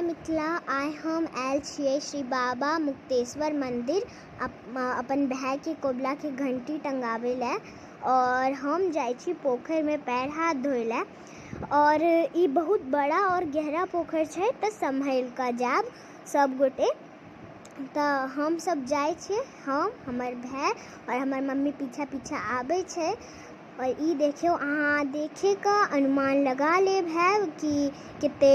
मिथिला। आइ हम आयल छियै श्री बाबा मुक्तेश्वर मंदिर अपन भायके कबुलाके घंटी टंगाबै लए। और हम जाइ छी पोखरिमे पैर हाथ धोइ लए। और ई बहुत बड़ा और गहरा पोखरि छै, तऽ सम्हलि कऽ जायब सब गोटे। तऽ हमसब जाइ छियै, हम, हमर भाय आओर हमर मम्मी पीछा पीछा आबै छै। आओर ई देखियौ, अहाँ देखिकऽ अनुमान लगा लेब हैब कि कते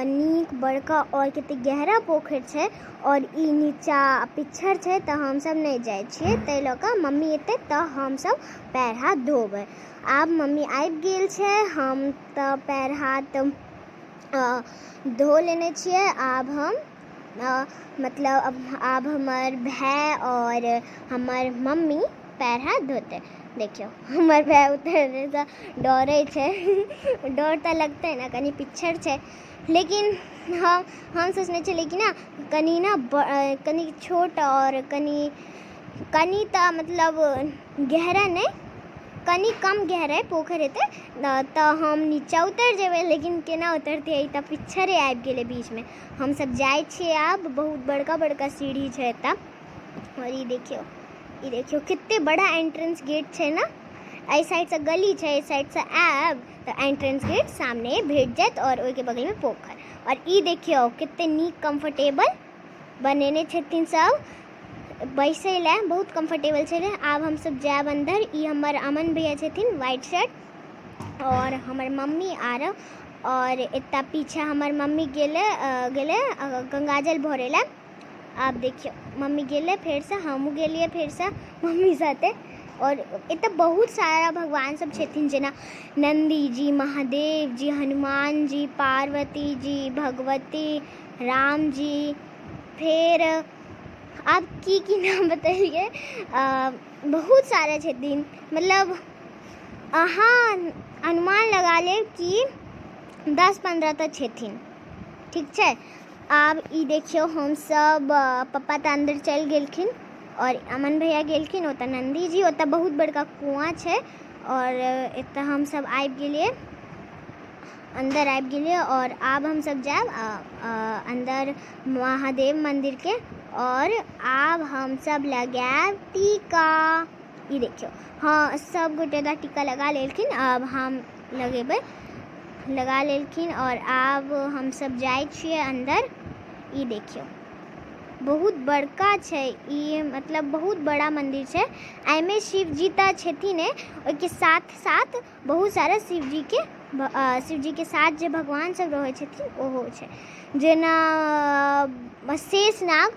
नीक, बड़का आओर कते गहरा पोखरि छै। आओर ई नीचा पिच्छड़ छै, तऽ हमसब नहि जाइ छियै, ताहि लऽ कऽ मम्मी एतै तऽ हमसब पैर हाथ धोबै। आब मम्मी आबि गेल छै। हम तऽ पैर हाथ धो लेने छियै। आब हम मतलब आब हमर भाय आओर हमर मम्मी पैर हाथ धोतै। देखियौ, हमर भाय उतरैसँ डरै छै। डर तऽ लगतै ने, कनि पिच्छड़ छै। लेकिन हम सोचने छलियै कि ने कनि ने कनि छोट आओर कनि कनि तऽ मतलब गहरा नहि, कनि कम गहराइ पोखरि हेतै तऽ हम नीचाँ उतरि जेबै। लेकिन केना उतरतियै? ई तऽ पिच्छड़े आबि गेलै बीचमे। हमसब जाइ छियै आब। बहुत बड़का बड़का सीढ़ी छै एतऽ। आओर ई देखियौ, ई देखियौ, कते बड़ा एंट्रेंस गेट छै ने। एहि साइडसँ गली छै, एहि साइडसँ आयब तऽ एंट्रेंस गेट सामने भेट जायत आओर ओहिके बगलमे पोखरि। आओर ई देखियौ, कते नीक कम्फर्टेबल बनेने छथिन सब बैसै लए, बहुत कम्फर्टेबल छै। आब हमसब जायब अन्दर। ई हमर अमन भैया छथिन, व्हाइट शर्ट, आओर हमर मम्मी आर। आओर एतऽ पीछा हमर मम्मी गेलै गेलै गंगाजल भरै लए। आब देखियौ, मम्मी गेलै फेरसँ, हमहूँ गेलियै फेरसँ मम्मी साथे। आओर एतऽ बहुत सारा भगवान सब छथिन, जेना नन्दी जी, महादेव जी, हनुमान जी, पार्वती जी, भगवती, राम जी, फेर आब की की नाम बतैलियै, बहुत सारा छथिन। मतलब अहाँ अनुमान लगा लेब कि 10-15 तऽ छथिन। ठीक छै, आब ई देखियौ, हमसब, पप्पा तऽ अन्दर चलि गेलखिन आओर अमन भैया गेलखिन ओतऽ नन्दी जी, ओतऽ बहुत बड़का कुआँ छै। आओर एतऽ हमसब आबि गेलियै, अन्दर आबि गेलियै। आओर आब हमसब जायब अन्दर महादेव मन्दिरके आओर आब हमसब लगायब टीका। ई देखियौ, हँ, सब गोटे तऽ टीका लगा लेलखिन, आब हम लगेबै। लगा लेलखिन आओर आब हमसब जाइ छियै अन्दर। ई देखियौ, बहुत बड़का छै ई, मतलब बहुत बड़ा मंदिर छै। एहिमे शिवजी तऽ छथिन, ओहिके साथ साथ बहुत सारा शिवजीके साथ जे भगवान सब रहै छथिन ओहो छै, जेना शेषनाग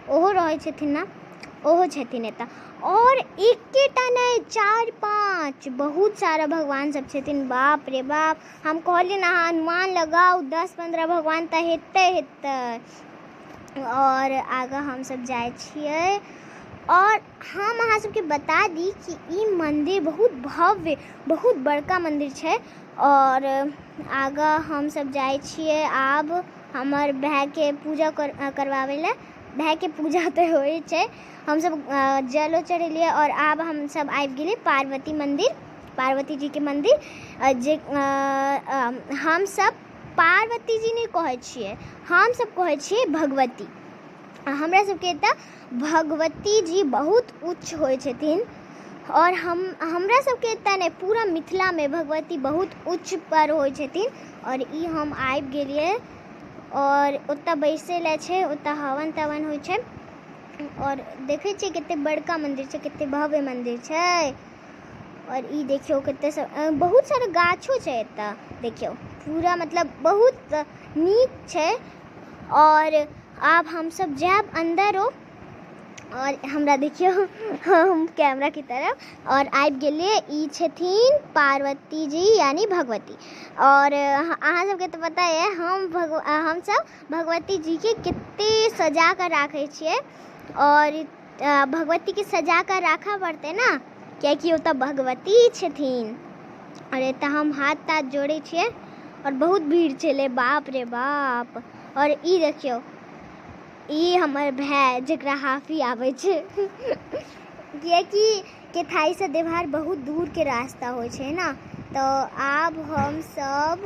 ओहो रहै छथिन ने, ओहो छथिन एतऽ। आओर एकेटा नहि, चारि पाँच, बहुत सारा भगवान सब छथिन। बाप रे बाप, हम कहलियै ने, अहाँ अनुमान लगाउ, 10-15 भगवान तऽ हेतै हेतै। आओर आगाँ हमसब जाइ छियै। आओर हम अहाँ सबके बता दी कि ई मन्दिर बहुत भव्य, बहुत बड़का मन्दिर छै। आओर आगाँ हमसब जाइ छियै आब हमर भायके पूजा करवाबै लए। भायके पूजा तऽ होइ छै, हमसब जलो चढ़ेलियै। आओर आब हमसब आबि गेलियै पार्वती मन्दिर, पार्वती जीके मन्दिर, जे हमसब पार्वती जी नहि कहै छियै, हमसब कहै छियै भगवती। हमरा सबके एतऽ भगवती जी बहुत उच्च होइ छथिन। आओर हमरा सबके एतऽ नहि, पूरा मिथिलामे भगवती बहुत उच्च पर होइ छथिन। आओर ई हम आबि गेलियै आओर ओतऽ बैसै लए छै, ओतऽ हवन तवन होइ छै। आओर देखै छियै कते बड़का मन्दिर छै, कते भव्य मन्दिर छै। आओर ई देखियौ, कते सब, बहुत सारा गाछो छै एतऽ। देखियौ, पूरा मतलब बहुत नीक छै। आओर आब हमसब जायब अन्दरो। आओर हमरा देखियौ, हम कैमरा के तरफ आओर आबि गेलियै। ई छथिन पार्वती जी यानी भगवती। आओर अहाँ सबके तऽ पता यऽ, हमसब भगवती जीके कते सजा कऽ राखै छियै। आओर भगवतीके सजा कऽ राखऽ पड़तै ने, कियाकि ओ तऽ भगवती छथिन। आओर एतऽ हम हाथ ताथ जोड़ै छियै। आओर बहुत भीड़ छलै, बाप रे बाप। आओर ई देखियौ, ई हमर भाय जकरा हाफी आबै छै, कियाकि केथाईसँ देवहार बहुत दूरके रास्ता होइ छै ने। तऽ आब हमसब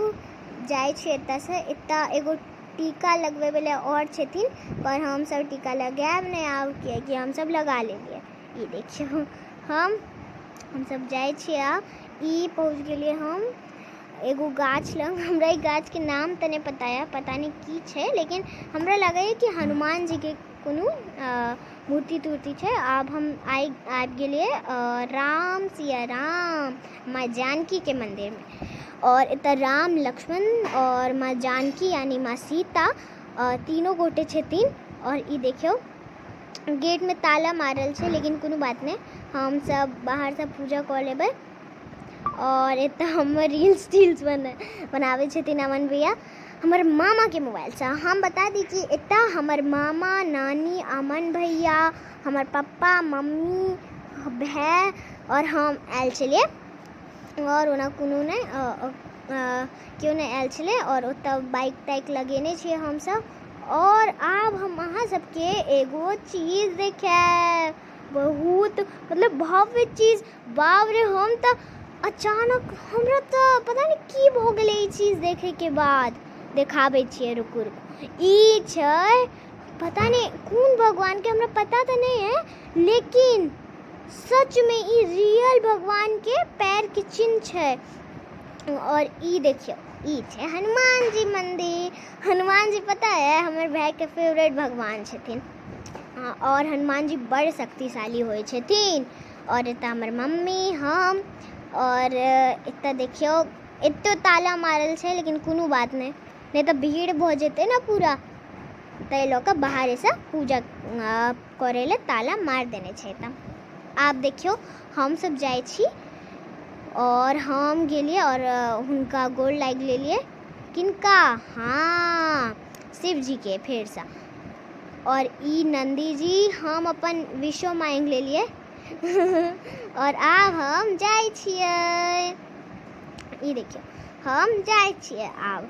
जाइ छियै एतऽसँ। एतऽ एगो टीका लगबै वला आओर छथिन, पर हमसब टीका लगायब नहि आब, कियाकि हमसब लगा लेलियै। ई देखियौ, हमसब जाइ छियै आब। ई पहुँच गेलियै हम एगो गाछ लग। हमरा ई गाछके नाम तऽ नहि पता यऽ, पता नहि की छै, लेकिन हमरा लगैए कि हनुमान जीके कोनो मूर्ति तूर्ति छै। आब हम आबि गेलियै राम सिया राम माँ जानकीके मन्दिरमे। आओर एतऽ राम, लक्ष्मण आओर माँ जानकी यानी माँ सीता तीनो गोटे छथिन। आओर ई देखियौ, गेटमे ताला मारल छै, लेकिन कोनो बात नहि, हमसब बाहरसँ पूजा कऽ लेबै। आओर एतऽ हमर रील्स तील्स बनाबै छथिन अमन भैया हमर मामाके मोबाइलसँ। हम बता दी कि एतऽ हमर मामा, नानी, अमन भैया, हमर पप्पा, मम्मी, भाय आओर हम आयल छलियै। आओर ओना कोनो नहि, केओ नहि आयल छलै। आओर ओतऽ बाइक ताइक लगेने छियै हमसब। आओर आब हम अहाँ सबके एगो चीज देखायब, बहुत मतलब भव्य चीज। बाप रे, हम तऽ अचानक, हमरा तऽ पता नहि की भऽ गेलै ई चीज देखैके बाद। देखाबै छियै, रुकू रुकू। ई छै पता नहि कोन भगवानके, हमरा पता तऽ नहि है, लेकिन सचमे ई रियल भगवानके पैरके चिन्ह छै। आओर ई देखियौ, ई छै हनुमान जी मंदिर। हनुमान जी पता है हमर भाईके फेवरेट भगवान छथिन। आओर हनुमान जी बड़ शक्तिशाली होइ छथिन। आओर एतऽ हमर मम्मी, हम। आओर एतऽ देखियौ, एतौ ताला मारल छै, लेकिन कोनो बात नहि, नहि तऽ भीड़ भऽ जेतै ने पूरा, ताहि लऽ कऽ बाहरेसँ पूजा करै लए ताला मारि देने छै। तऽ आब देखियौ, हमसब जाइ छी। आओर हम गेलियै आओर हुनका गोर लागि लेलियै। किनका? हाँ, शिवजीके फेरसँ। आओर ई नन्दी जी, हम अपन विशो मांगि लेलियै। आओर आब हम जाइ छियै। ई देखियौ, हम जाइ छियै आब।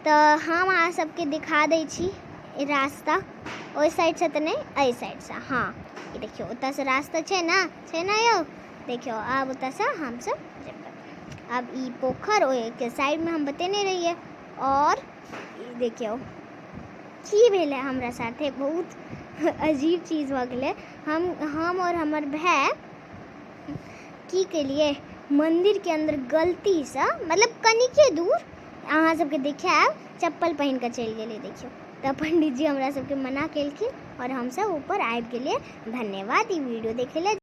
तऽ हम अहाँ सबके दिखा दै छी रास्ता। ओहि साइडसँ तऽ नहि, एहि साइडसँ। हँ, ई देखियौ, ओतऽसँ रास्ता छै ने, छै ने यौ? देखियौ, आब ओतऽसँ हमसब जेबै। आब ई पोखरि ओहिके साइडमे हम बतेने रहियै। आओर ई देखियौ, की भेलै हमरा साथे, बहुत अजीब चीज भऽ गेलै। हम आओर हमर भाय की केलियै, मन्दिरके अन्दर गलतीसँ, मतलब कनिके दूर अहाँ सबके देखायब, चप्पल पहिन कऽ चलि गेलियै। देखियौ, तऽ पंडीजी हमरा सबके मना केलखिन आओर हमसब ऊपर आबि गेलियै। धन्यवाद ई वीडियो देखै लए।